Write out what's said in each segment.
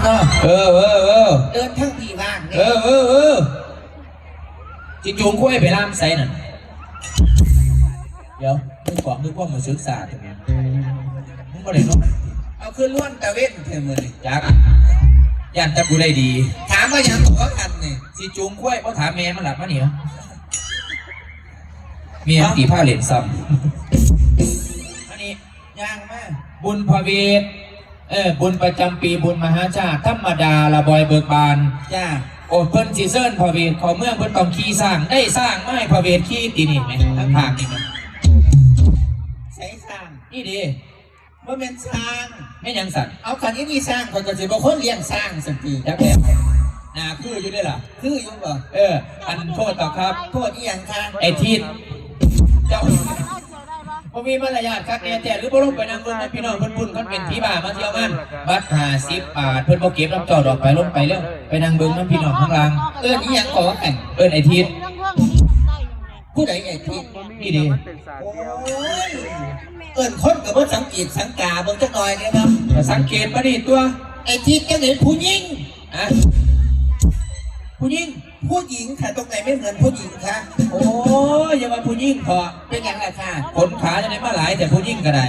ເນາະ ເອີ ເອີ ເອີ ເດີນທາງທີ່ວ່າງເດ້ ເອີ ເອີ ເອີ ຊິຈູງຄວາຍໄປລ່າມໃສນັ້ນ? ດຽວ ມຶງບອກ ມີຄວາມຮູ້ສຶກຊ້າແທ້ແມ່ ມຶງບໍ່ໄດ້ນອນ ເອົາຄືລວນຕາເວັນແທ້ມື້ນີ້ ຈັກ ຢ້ານແຕ່ກູໄດ້ດີ ຖາມວ່າຫຍັງຂອງອັນນີ້ ຊິຈູງຄວາຍ ບໍ່ຖາມແມ່ມັນລະ ມານີ້ ເມຍມັນຕີພາເຫຼັ້ນຊ້ຳ ອັນນີ້ ຍ່າງມາ ບຸນພະເວດ ເອີ ບຸນປະຈຳປີ ບຸນມະຫາຊາດ ທຳມະດາລະ ບອຍເບີກບານ ຈ້າ ໂອ້ ເພິ່ນຊິເຊີນພະເວດເຂົ້າເມືອງ ເພິ່ນຕ້ອງຂີ່ຊ້າງ ໄດ້ຊ້າງມາໃຫ້ພະເວດຂີ່ຕິນີ້ແໝ່ ທາງຂ້າງນີ້ແໝ່ ໃສຊ້າງ? ນີ້ເດ ບໍ່ແມ່ນຊ້າງ ແມ່ນຫຍັງຊັ້ນ? ເອົາ ຄັນອີນີ້ຊ້າງ ຂ້ອຍກໍຊິບໍ່ຄົນລ້ຽງຊ້າງຊັ້ນຕິ ຈັກແລ້ວ ໜ້າຄືຢູ່ເດ້ລະ ຄືຢູ່ບໍ່? ເອີ ອັນ ໂທດດອກຄັບ ໂທດອີ່ຫຍັງຄະ? ໄອ້ທິດ ເຈົ້າ ບໍ່ມີມາລະຍາດຄັກແນ່ແທ້ ຫຼືບໍ່ລົງໄປນັ່ງເບິ່ງນຳພີ່ນ້ອງເພິ່ນພຸ້ນ ຄັນເປັນຜີບ້າມາທ່ຽວງານ ບັດຫ້າສິບບາດ ເພິ່ນບໍ່ເກັບນຳເຈົ້າດອກ ໄປລົງໄປເລີຍ ໄປນັ່ງເບິ່ງນຳພີ່ນ້ອງຂ້າງລ່າງ ເອີ້ນອີ່ຫຍັງກໍວ່າ ເອີ້ນໄອ້ທິດ ຜູ້ໃດໄອ້ທິດ? ນີ້ເດ ໂອ້ຍ ເອີ້ນຄົນກໍບໍ່ສັງເກດສັງກາເບິ່ງຈັກໜ່ອຍເດ້ເນາະ ກໍສັງເກດມານີ້ຕົວະ ໄອ້ທິດຈັ່ງໃດ ຜູ້ຍິງ? ຮະ? ຜູ້ຍິງ? ຜູ້ຍິງ ຂະຕົງໃດແມ່ນເໝືອນຜູ້ຍິງຄະ? ໂອ້ຍ ຢ່າວ່າຜູ້ຍິງເຖາະ ເປັນຫຍັງລະຄະ? ຂົນຂາຈັ່ງໃດມາຫຼາຍແທ້ ຜູ້ຍິງກໍໄດ້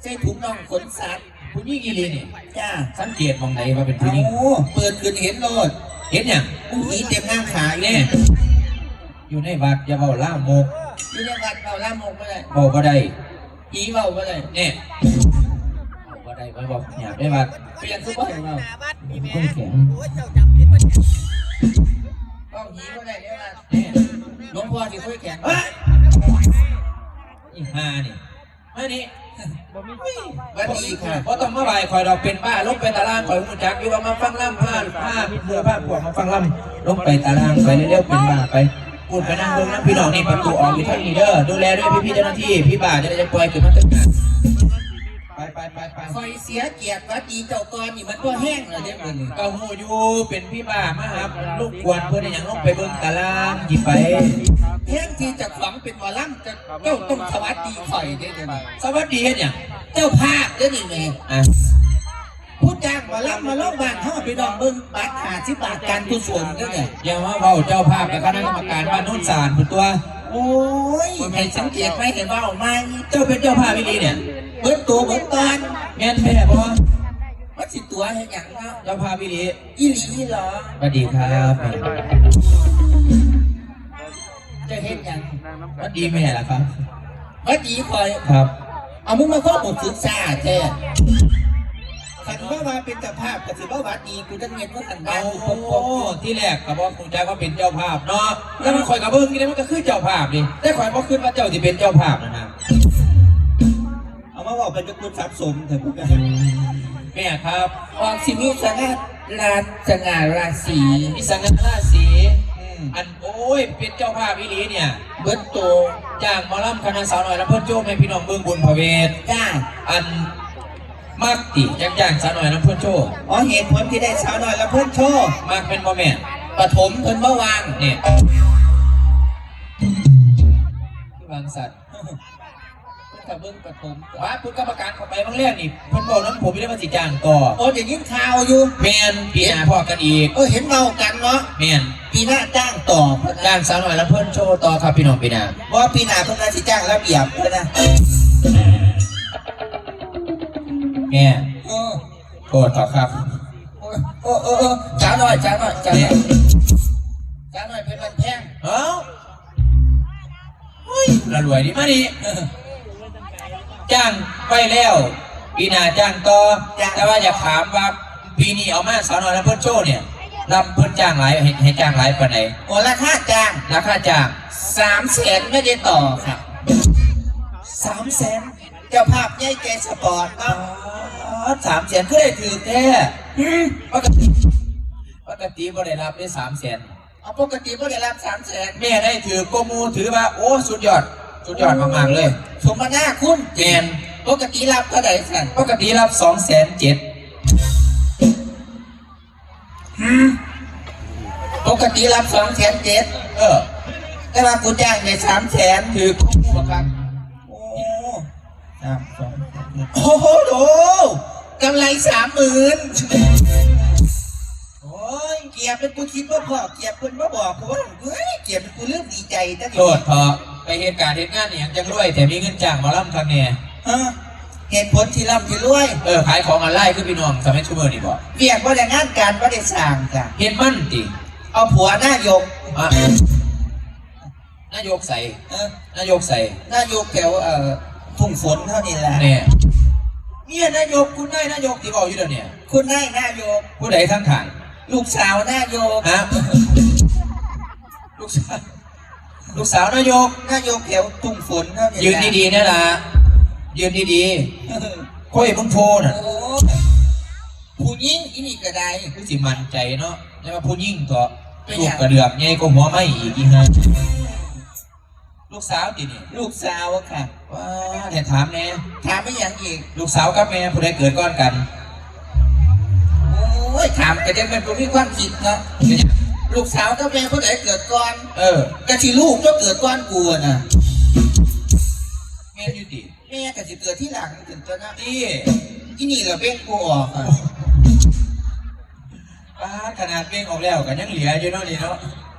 ໃສ່ຖົງໜອງຂົນສັດ ຜູ້ຍິງອີ່ຫຼີນີ້ ຈ້າ ສັງເກດໝ່ອງໃດວ່າເປັນຜູ້ຍິງ? ໂອ້ ເປີດຂຶ້ນເຫັນໂລດ ເຫັນຫຍັງ? ມີຫີເຕັມໜ້າຂາຢູ່ ແນ່ ຢູ່ໃນວັດຢ່າເວົ້າລາມົກ ຢູ່ໃນວັດເວົ້າລາມົກບໍ່ໄດ້ ເວົ້າບໍ່ໄດ້ ຜີເວົ້າບໍ່ໄດ້ ແນ່ ເວົ້າບໍ່ໄດ້ ໄວ້ເວົ້າຫຍາບໃນວັດ ເປັນຫຍັງຄືບໍ່ໃຫ້ເວົ້າ? ຄົນແຂງ ເວົ້າຜີບໍ່ໄດ້ໃນວັດ ແນ່ ຫຼວງພໍ່ຊິຄົນແຂງ ເອີຍ ອີຫ່ານີ້ ມານີ້ ຫວັດດີຄ່ະ ບໍ່ຕ້ອງມາໄຫວ້ຂ້ອຍດອກ ເປັນບ້າ ລົງໄປຕາລ່າງ ຂ້ອຍຮູ້ຈັກຢູ່ວ່າມາຟັງລຳ ພາ ພາໝູ່ພາພວກມາຟັງລຳ ລົງໄປຕາລ່າງໄປເລັວໆ ເປັນບ້າໄປ ພຸ້ນໄປນັ່ງເບິ່ງນຳພີ່ນ້ອງ ນີ້ປະຕູອອກຢູ່ທາງນີ້ເດີ ດູແລດ້ວຍພີ່ໆເຈົ້າໜ້າທີ່ ຜີບ້າຈະໄດ້ປ່ອຍຂຶ້ນມາເທິງນັ້ນ ໄປໆໆໆ ຂ້ອຍເສຍກຽດຫວັດດີເຈົ້າກ່ອນນີ້ ມັນບໍ່ແຮງແລ້ວເດ້ມື້ນີ້ ກໍຮູ້ຢູ່ເປັນຜີບ້າມາຫາລົບກວນເພິ່ນອີ່ຫຍັງ ລົງໄປເບິ່ງຕາລ່າງຊິໄປ ແທນທີ່ເຈົ້າຂອງເປັນໝໍລຳ ເຈົ້າ ເຈົ້າຕ້ອງສະຫວັດດີຂ້ອຍເດ້ ສະຫວັດດີເຮັດຫຍັງ? ເຈົ້າພາບເດ້ນີ້ແໝ່ ອ່ະ ຜູ້ຈ້າງໝໍລຳມາລອງບ້ານເຮົາ ພີ່ນ້ອງເບິ່ງບັດຫ້າສິບບາດການກຸສົນເດ້ນີ້ ຢ່າມາເວົ້າເຈົ້າພາບກັບຄະນະກຳມະການບ້ານໂນນສານພຸ້ນຕົວະ ໂອ້ຍ ໃຫ້ສັງເກດໃໝ່ ໃຫ້ເວົ້າໃໝ່ ເຈົ້າເປັນເຈົ້າພາບອີ່ຫຼີນີ້ ເບິດໂຕເບິດຕອນ ແມ່ນແທ້ບໍ່? ມັນຊິຕົວະເຮັດຫຍັງເນາະ ເຈົ້າພາບອີ່ຫຼີ ອີ່ຫຼີເຫລອ? ຫວັດດີຄັບ ເຈົ້າເຮັດຫຍັງ? ຫວັດດີແມ່ລະຄັບ ຫວັດດີຂ້ອຍ ຄັບ ເອົາ ມຶງມາຂໍບົດສຶກສາແທ້ ຄັນວ່າ ວ່າເປັນເຈົ້າພາບກໍຊິບໍ່ຫວັດດີ ກູຈັ່ງເຮັດວ່າຫັ້ນ ເອົາ ທີ່ແລກກໍບໍ່ຮູ້ຈັກວ່າເປັນເຈົ້າພາບເນາະ ແຕ່ວ່າຂ້ອຍກໍເບິ່ງຢູ່ເດ້ ມັນກໍຄືເຈົ້າພາບນີ້ ແຕ່ຂ້ອຍບໍ່ຄິດວ່າເຈົ້າຊິເປັນເຈົ້າພາບນັ້ນນະ ເອົາມາເວົ້າໄປຈະກູສັບສົນແທ້ ແມ່ຄັບ ອອກຊິມີສະຫງ່າລາ ສະຫງ່າລາສີ ມີສະຫງ່າລາສີ ອືມ ອັນ ໂອ້ຍ ເປັນເຈົ້າພາບອີ່ຫຼີເນຍ ເບິດໂຕ ຈ້າງໝໍລຳຄະນະສາວນ້ອຍລຳເພີນໂຊ ໃຫ້ພີ່ນ້ອງເບິ່ງບຸນພະເວດ ຈ້າ ອັນ ມັກຕິ ຢາກຈ້າງສາວນ້ອຍລຳເພີນໂຊ? ອໍ ເຫດຜົນທີ່ໄດ້ສາວນ້ອຍລຳເພີນໂຊ ມັກແມ່ນບໍ່ແມ່? ປະຖົມເພິ່ນບໍ່ວ່າງ ນີ້ ຄືວ່າງຊັ້ນ ເພິ່ນກໍເບິ່ງປະຖົມ ວ່າຜູ້ກຳມະການເຂົ້າໄປບາງແລງນີ້ ເພິ່ນເວົ້ານຳຜົມຢູ່ເດ້ວ່າຊິຈ້າງຕໍ່ ໂອ້ ໄດ້ຍິນຂ່າວຢູ່ ແມ່ນ ປີໜ້າພໍ້ກັນອີກ ເອີ ເຫັນເວົ້າກັນເນາະ ແມ່ນ ປີໜ້າຈ້າງຕໍ່ ຈ້າງສາວນ້ອຍລຳເພີນໂຊຕໍ່ຄັບພີ່ນ້ອງ ປີໜ້າ ບໍ່ ປີໜ້າເພິ່ນວ່າຊິຈ້າງລະບຽບເພິ່ນນະ ແມ່ ເອີ ໂທດເຖາະຄັບ ໂອ້ ໂອ້ ໂອ້ ສາວນ້ອຍ ສາວນ້ອຍ ສາວນ້ອຍ ສາວນ້ອຍເພິ່ນບ້ານແພງ ເອົ້າ ເຮີ້ຍ ລະລວຍດີ ມານີ້ ຈ້າງໄປແລ້ວ ປີໜ້າຈ້າງຕໍ່ ຈ້າງ ແຕ່ວ່າຢາກຖາມວ່າ ປີນີ້ເອົາມາສາວນ້ອຍລຳເພິນໂຊນີ້ ລຳເພິນຈ້າງຫຼາຍ ໃຫ້ ໃຫ້ຈ້າງຫຼາຍປານໃດ? ໂອ້ ລາຄາຈ້າງ ລາຄາຈ້າງ ສາມແສນ ແມ່ນເດຕໍ່ ສາມແສນ ເຈົ້າພາບໃຫຍ່ໃຈສະປອດເນາະ ປາດ ສາມແສນ ຄືໄດ້ຖືກແທ້? ຫື ປົກກະຕິ ປົກກະຕິບໍ່ໄດ້ຮັບເດ້ ສາມແສນ ເອົາ ປົກກະຕິບໍ່ໄດ້ຮັບສາມແສນ ແມ່ໄດ້ຖືກກວ່າໝູ່ ຖືວ່າ ໂອ້ ສຸດຍອດ ສຸດຍອດມາກໆເລີຍ ສົມນາຄຸນ ແມ່ນ ປົກກະຕິຮັບເທົ່າໃດຊັ້ນ? ປົກກະຕິຮັບສອງແສນເຈັດ ຫື ປົກກະຕິຮັບສອງແສນເຈັດ ເອີ ແຕ່ວ່າກູຈ້າງໄດ້ສາມແສນ ຖືກກວ່າໝູ່ບັກຄັກ ໂອ້ ສາມ ສອງ ໂອ້ໂຫ ໂອ້ ກຳໄລສາມໝື່ນ. ໂອ້ຍ ກຽບເປັນຜູ້ຄິດບໍ່ພໍ້ ກຽບເພິ່ນບໍ່ບອກ ໂອ້ຍ ກຽບເປັນຜູ້ລືມດີໃຈຈັກ. ໂທດເຖາະ ໄປເຮັດການເຮັດງານອີ່ຫຍັງຈັ່ງລວຍແທ້ ມີເງິນຈ້າງໝໍລຳຄັກແນ່? ເອີ ເຫດຜົນທີ່ລ່ຳທີ່ລວຍ ເອີ ຂາຍຂອງອອນລາຍຄືພີ່ນ້ອງສະໄໝຊຸມື້ນີ້ບໍ? ວຽກບໍ່ໄດ້ ງານການບໍ່ໄດ້ສ້າງຈ້ະ. ເຮັດມັນຕິ? ເອົາຜົວນາຍົກ. ອະ ນາຍົກໃສ? ເອີ ນາຍົກໃສ? ນາຍົກແຖວ ເອີ ທົ່ງຝົນເຮົານີ້ແຫຼະ. ແນ່ ເມຍນາຍົກ ຄຸນນາຍນາຍົກທີ່ເວົ້າຢູ່ດຽວນີ້. ຄຸນນາຍນາຍົກ. ຜູ້ໃດທາງຂ້າງ? ລູກສາວນາຍົກ. ຮະ? ລູກສາວ ລູກສາວນາຍົກ? ນາຍົກແຖວທົ່ງຝົນເຮົານີ້ແຫຼະ. ຢືນດີໆແນ່ລະ ຢືນດີໆ. ໂອ້ຍ ມຶງໂພນະ. ໂອ້ຍ ຜູ້ຍິງອີ່ນີ້ກະໄດ້. ຄືຊິໝັ້ນໃຈເນາະ ແຕ່ວ່າຜູ້ຍິງເຖາະ. ເປັນຫຍັງ? ລູກກະເດືອກໃຫຍ່ກວ່າຫົວໄມ້ອີກ ອີ່ຫ່າ. ລູກສາວຕິນີ້? ລູກສາວຄ່ະ. ວ້າ ແຕ່ຖາມແນ່. ຖາມອີ່ຫຍັງອີກ? ລູກສາວກັບແມ່ຜູ້ໃດເກີດກ່ອນກັນ? ໂອ້ຍ ຖາມກະຈັ່ງແມ່ນບໍ່ມີຄວາມຄິດເນາະ. ເປັນຫຍັງ? ລູກສາວກັບແມ່ຜູ້ໃດເກີດກ່ອນ? ເອີ ກະຊິລູກຕົວະເກີດກ່ອນກູຫັ້ນນະ. ແມ່ນຢູ່ຕິ? ແມ່ກະຊິເກີດທີຫຼັງຫັ້ນຕົວະເນາະ. ຕິ? ອີ່ນີ້ລະເບັ່ງບໍ່ອອກອະ. ປາດ ຂະໜາດເບັ່ງອອກແລ້ວກະຍັງເຫຼືອຢູ່ເນາະນີ້ເນາະ.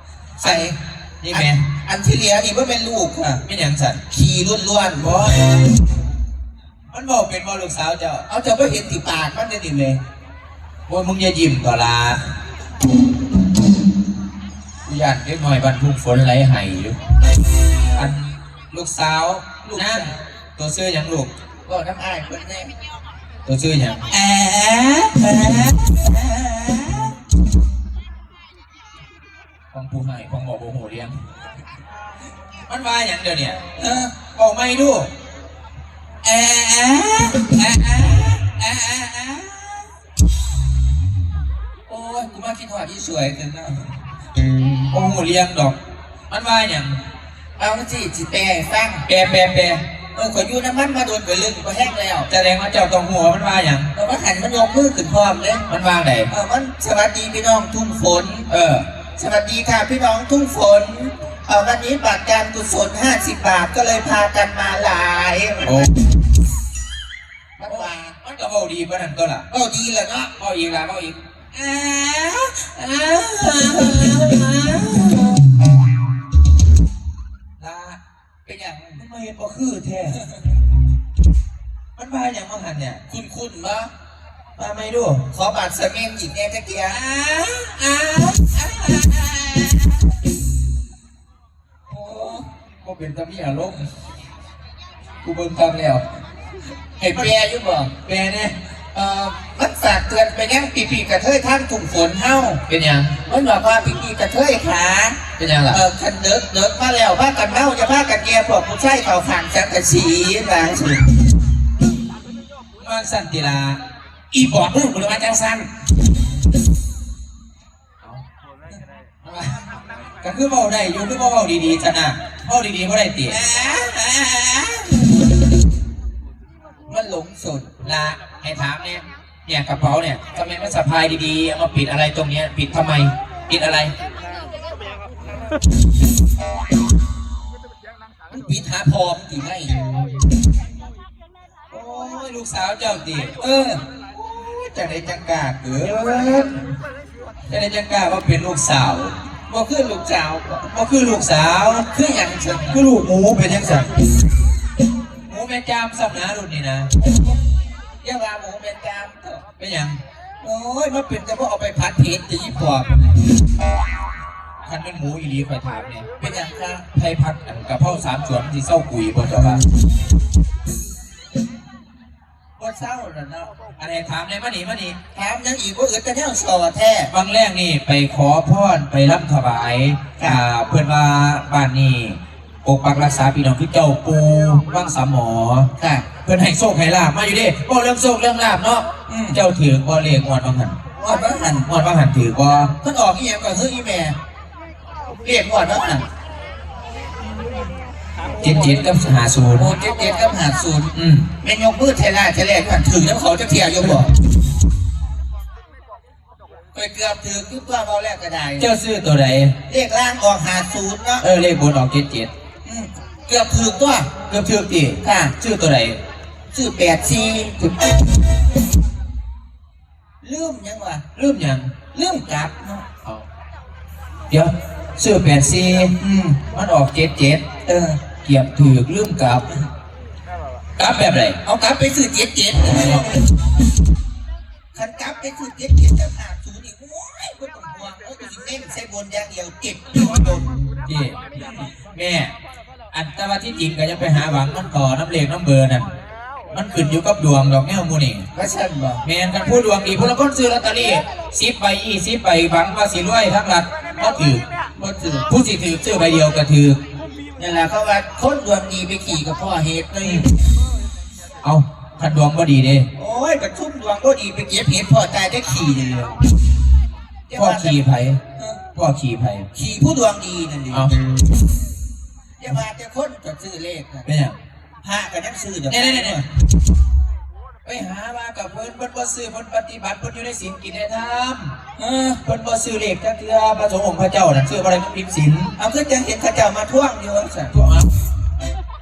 ໃສ? ນີ້ແມ່. ອັນ ອັນທີ່ເຫຼືອນີ້ບໍ່ແມ່ນລູກຄ່ະ. ແມ່ນຫຍັງຊັ້ນ? ຂີ້ລ້ວນໆບໍ? ມັນເວົ້າເປັນບໍ່ລູກສາວເຈົ້າ? ເອົາ ເຈົ້າບໍ່ເຫັນຕິ ປາກມັນເດນີ້ແມ່. ໂອ້ຍ ມຶງຢ່າຍິ້ມເຖາະລະ ກູຢ້ານເດັກນ້ອຍບ້ານທົ່ງຝົນໄຫຼໄຫ້ຢູ່. ອັນ ລູກສາວ ລູກນາງ ໂຕຊື່ຫຍັງລູກ? ເວົ້ານຳອ້າຍເພິ່ນແດ່. ໂຕຊື່ຫຍັງ? ແອ ແອ ແອ. ຟັງຜູ້ໃຫ້ຟັງເວົ້າບໍ່ຮູ້ເລື່ອງ. ມັນວ່າຫຍັງດຽວນີ້? ເອີ ເວົ້າໃໝ່ດູ. ແອ ແອ ແອ ແອ ແອ ແອ. ໂອ້ຍ ກູມາຄິດຮອດອີ່ສວຍຈັ່ງນັ້ນ ບໍ່ຮູ້ເລື່ອງດອກ. ມັນວ່າຫຍັງ? ເອົາ ຊິ ຊິແປໃຫ້ຟັງ. ແປ ແປ ແປ. ເອີ ຂ້ອຍຢູ່ນຳມັນມາດົນ ຂ້ອຍລຶ້ງບໍ່ແຮງແລ້ວ. ສະແດງວ່າເຈົ້າຕ້ອງຮູ້ວ່າມັນວ່າຫຍັງ. ເອີ ວ່າຫັ້ນມັນຍົກມືຂຶ້ນພ້ອມເດ້. ມັນວ່າໃດ? ເອີ ມັນສະຫວັດດີພີ່ນ້ອງທົ່ງຝົນ. ເອີ ສະຫວັດດີຄ່ະພີ່ນ້ອງທົ່ງຝົນ. ເອີ ວັນນີ້ບັດການກຸສົນຫ້າສິບບາດ ກໍເລີຍພາກັນມາຫຼາຍ. ໂອ້ ມັນວ່າ ມັນກໍເວົ້າດີປານນັ້ນຕົວະລະ. ເວົ້າດີແລ້ວເນາະ. ເວົ້າອີກລະ ເວົ້າອີກ. ລະ ເປັນຫຍັງ? ມັນມາເຮັດບໍ່ຄືແທ້. ມັນວ່າຫຍັງວ່າຫັ້ນເນຍ? ຄຸ້ນໆບໍ່? ວ່າໃໝ່ດູ. ຂໍບາດສະເໝັນອີກແດ່ຈັກເທື່ອ. ໂອ້ ບໍ່ເປັນຕາມີອາລົມ ກູເບິ່ງຄັກແລ້ວ. ໃຫ້ແປຢູ່ບໍ່? ແປແດ່. ເອີ ມັນຝາກເຕືອນໄປຍັງພີ່ໆກະເທີຍທາງທົ່ງຝົນເຮົາ. ເປັນຫຍັງ? ມັນບອກວ່າພີ່ໆກະເທີຍຂາ. ເປັນຫຍັງລະ? ເອີ ຄັນເດິກໆມາແລ້ວ ພາກັນເມົາ ຢ່າພາກັນແຍ່ພວກຜູ້ຊາຍເຂົ້າຂ້າງສັງກະສີ ວ່າຈັ່ງຊີ້. ວ່າຊັ້ນຕິລະ? ອີປອດມຶງ ບໍ່ໄດ້ວ່າຈັ່ງຊັ້ນ. ເອົາ ກໍຄືເວົ້າໄດ້ຢູ່ ຄືບໍ່ເວົ້າດີໆຊັ້ນນະ? ເວົ້າດີໆບໍ່ໄດ້ຕິ? ມັນຫຼົງສົນລະ. ໃຫ້ຖາມແນ່ ເນຍ ກະເປົາເນຍ ທຳໄມມັນສະພາຍດີໆ ເອົາມາປິດອະໄລຕົງເນຍ? ປິດທຳໄມ? ປິດອະໄລ? ມຶງປິດຫາພໍ່ມຶງຕິໄວ. ໂອ້ຍ ລູກສາວເຈົ້າຕິ? ເອີ ໂອ້ຍ ຈັ່ງໃດຈັ່ງກ້າເກີດ ຈັ່ງໃດຈັ່ງກ້າມາເປັນລູກສາວ? ບໍ່ຄືລູກສາວ ບໍ່ຄືລູກສາວ. ຄືຫຍັງຊັ້ນ? ຄືລູກໝູ ເປັນຫຍັງຊັ້ນ? ໝູແມ່ຈາມຊ້ຳນະ ລຸ້ນນີ້ນະ. ຢ່າວ່າໝູແມ່ຈາມເຖາະ. ເປັນຫຍັງ? ໂອ້ຍ ມາເປັນແຕ່ບໍ່ເອົາໄປຜັດເຜັດຕິ ອີປອບ. ຄັນແມ່ນໝູອີ່ຫຼີ ຂ້ອຍຖາມແດ່ ເປັນຫຍັງຄະ? ໃຜຜັດອັນກະເພົາສາມສວນ ມັນຊິເຊົາກຸຍບໍ່ ເຈົ້າວ່າ? ບໍ່ເຊົາແລ້ວເນາະ. ອັນໃດຖາມແດ່ ມານີ້ ມານີ້. ຖາມຫຍັງອີກ? ບໍ່ອຶດແຕ່ແນວສໍ້ແທ້. ບາງແລງນີ້ໄປຂໍພອນ ໄປລຳຖວາຍ ອ່າ ເພິ່ນວ່າບ້ານນີ້ ປົກປັກລັກສາພີ່ນ້ອງ ຄືເຈົ້າປູ່ວັງສາໝໍ. ເພິ່ນໃຫ້ໂຊກໃຫ້ລາບມາຢູ່ເດ້. ເວົ້າເລື່ອງໂຊກເລື່ອງລາບເນາະ. ເຈົ້າຖືກບໍ່ເລກງວດວ່າງຫັ້ນ? ງວດວ່າງຫັ້ນ ງວດວ່າງຫັ້ນຖືກບໍ່? ມັນອອກອີ່ຫຍັງກໍຄືອີ່ແມ່? ເລກງວດວ່າງຫັ້ນ ເຈັດເຈັດກັບຫ້າສູນ. ໂອ້ ເຈັດເຈັດກັບຫ້າສູນ. ອືມ ແມ່ນຍົກມືແທ້ລະແທ້ແລະ ຢູ່ຫັ້ນ ຖືກນຳເຂົາຈັກເທື່ອຢູ່ບໍ່? ຂ້ອຍເກືອບຖືກຢູ່ຕົວະ ເວົ້າແລ້ວກໍໄດ້. ເຈົ້າຊື້ໂຕໃດ? ເລກລ່າງອອກຫ້າສູນເນາະ. ເອີ ເລກບົນອອກເຈັດເຈັດ. ອືມ ເກືອບຖືກຕົວະ. ເກືອບຖືກຕິ? ຄ່ະ. ຊື້ໂຕໃດ? ຊື້ແປດສີ່. ລືມຫຍັງວະ? ລືມຫຍັງ? ລືມກັບເນາະ. ເອົາ ດຽວ ຊື້ແປດສີ່ ອືມ ມັນອອກເຈັດເຈັດ. ເອີ ກຽບຖືກ ລືມກັບ. ກັບແບບໃດ? ເອົາກັບໄປຊື້ເຈັດເຈັດ. ຄັນກັບໄປຊື້ເຈັດເຈັດກັບຫ້າສູນນີ້ ໂອ້ຍ ບໍ່ຕ້ອງຫ່ວງ ໂອ້ຍ ກູຊິເນັ້ນໃສ່ບົນຢ່າງດຽວ ເຈັດໂດດ. ເອີ ແມ່ ອັນ ແຕ່ວ່າທີ່ຈິງກໍຢ່າໄປຫາຫວັງນຳຕໍ່ນຳເລກນຳເບີນັ້ນ ມັນຂຶ້ນຢູ່ກັບດວງດອກແນວໝູ່ນີ້. ວ່າຊັ້ນບໍ? ແມ່ນ ຄັນຜູ້ດວງດີ ຜູ້ລາງຄົນຊື້ລອດເຕີຣີສິບໃບ ຊາວໃບ ຫວັງວ່າຊິລວຍທັງລັດ ບໍ່ຖືກ ບໍ່ຖືກ. ຜູ້ຊິຖືກຊື້ໃບດຽວກໍຖືກ. ນັ້ນລະ ເຂົາວ່າຄົນດວງດີໄປຂີ້ກໍພໍເຫັດເລີຍ. ເອົ້າ ຄັນດວງບໍ່ດີເດ້? ໂອ້ຍ ປະຊຸມດວງບໍ່ດີໄປເກັບເຫັດພໍຕາຍແຕ່ຂີ້ເລີຍ. ພໍຂີ້ໃຜ? ເອີ ພໍຂີ້ໃຜ? ຂີ້ຜູ້ດວງດີນັ້ນເດ. ເອົ້າ ຢ່າວ່າແຕ່ຄົນກໍຊື້ເລກນະ. ເປັນຫຍັງ? ພະກໍຍັງຊື້ດອກ. ແນ່ໆໆ ໄປຫາວ່າກັບເພິ່ນ ເພິ່ນບໍ່ຊື້ ເພິ່ນປະຕິບັດ ເພິ່ນຢູ່ໃນສິນກິນໃນທຳ. ເອີ ເພິ່ນບໍ່ຊື້ເລກຈັກເທື່ອ ພະສົງອົງພະເຈົ້ານັ້ນຊື້ບໍ່ໄດ້ ມັນຜິດສິນ. ເອົາ ຄືຈັ່ງເຫັນເຂົາເຈົ້າມາທວງຢູ່ວ່າຊັ້ນ. ທວງ ເອົາ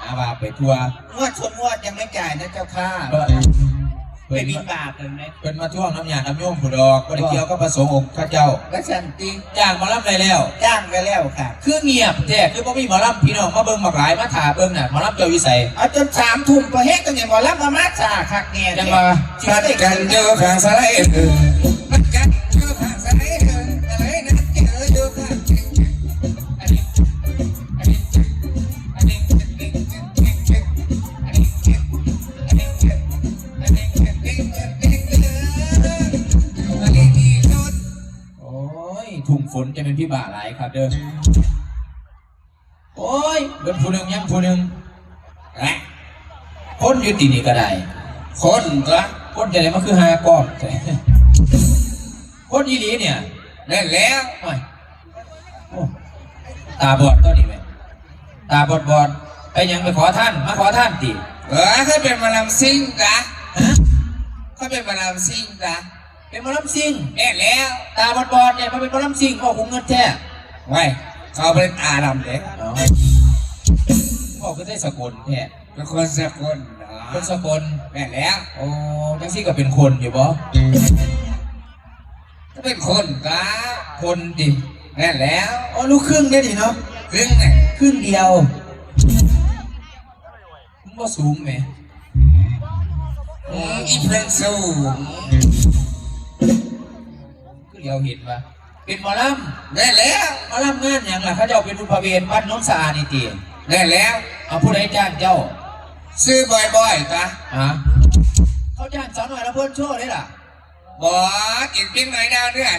ຫາວ່າໄປທົ່ວ. ງວດຊົນງວດຍັງໄມ່ຈ່າຍນະເຈົ້າຂ້າ. ເອີ ເພິ່ນ ໄປບິນບາດນັ້ນແຫຼະ ເພິ່ນມາທວງນຳຍາດນຳໂຍມພຸ້ນດອກ ບໍ່ໄດ້ກ່ຽວກັບພະສົງອົງເຂົາເຈົ້າ. ວ່າຊັ້ນຕິ? ຈ້າງໝໍລຳໄດ້ແລ້ວ? ຈ້າງໄປແລ້ວຄ່ະ. ຄືງຽບແທ້? ຄືບໍ່ມີໝໍລຳ? ພີ່ນ້ອງມາເບິ່ງບັກຫຼາຍ ມາຖ້າເບິ່ງນະ. ໝໍລຳເຈົ້າຢູ່ໃສ? ເອົາ ຈົນສາມທຸ່ມ ພໍແຮງ ຈັ່ງໃດໝໍລຳມາ ມາຊ້າຄັກແນ່. ຈັ່ງວ່າ ພັດກັນຢູ່ຂ້າງສາລາເອີ ພັດກັນຢູ່ຂ້າງສາລາເອີ ສາລາເອີ ນັດເຈີຢູ່ຂ້າງ ອັນນີ້ ອັນນີ້ ອັນນີ້ ໂອ້ຍ ທຸ່ງຝົນຈະແມ່ນພິບາຫຼາຍຄັກເດີ. ໂອ້ຍ ເບິດຜູ້ໜຶ່ງຍັງຜູ້ໜຶ່ງ. ແລະ ຄົນຢູ່ຕິນີ້ກໍໄດ້. ຄົນຕົວະ. ຄົນຈະໄດ້ມາຄືຫາກ້ອງແທ້? ຄົນອີ່ຫຼີນີ້. ແມ່ນແລ້ວ. ໂອ້ຍ ໂອ້ ຕາບອດຕົວນີ້ແມ່ນ ຕາບອດໆ. ໄປຫຍັງ? ໄປຂໍທານ? ມາຂໍທານຕິ? ເອີ ເຂົາເປັນໝໍລຳຊິງຕະ. ຮະ? ເຂົາເປັນໝໍລຳຊິງຕະ. ເປັນໝໍລຳຊິງ? ແມ່ນແລ້ວ. ຕາບອດໆນີ້ມາເປັນໝໍລຳຊິງ ເວົ້າຄົງເງິນແທ້. ໄວ້ ເຂົາບໍ່ໄດ້ຕາດຳເດ້. ເອົ້າ ເວົ້າຄືໄທສະກົນແທ້. ເປັນຄົນສະກົນເນາະ. ຄົນສະກົນ? ແມ່ນແລ້ວ. ໂອ້ ຈັ່ງຊີ້ກໍເປັນຄົນຢູ່ບໍ? ກໍເປັນຄົນກະ. ຄົນຕິ? ແມ່ນແລ້ວ. ໂອ້ ລູກຄຶ່ງເດ້ນີ້ເນາະ. ຄຶ່ງແຫຼະ. ຄຶ່ງດຽວ. ມັນບໍ່ສູງແໝ. ອືມ ອີເພິ່ນສູງ. ຄືຫຼຽວເຫັນວ່າເປັນໝໍລຳ. ແມ່ນແລ້ວ. ໝໍລຳງານຫຍັງລະ? ເຂົາເຈົ້າເປັນບຸນພະເວດວັດໂນນສະອາດນີ້ຕິ? ແມ່ນແລ້ວ. ເອົາ ຜູ້ໃດຈ້າງເຈົ້າ? ຊື່ບອຍໆ ຕະ. ຮະ? ເຂົາຈ້າງສາວນ້ອຍລຳເພີນໂຊເດ້ລະ. ບໍ່ ກິນປີ້ງນ້ອຍດາວເໜືອ.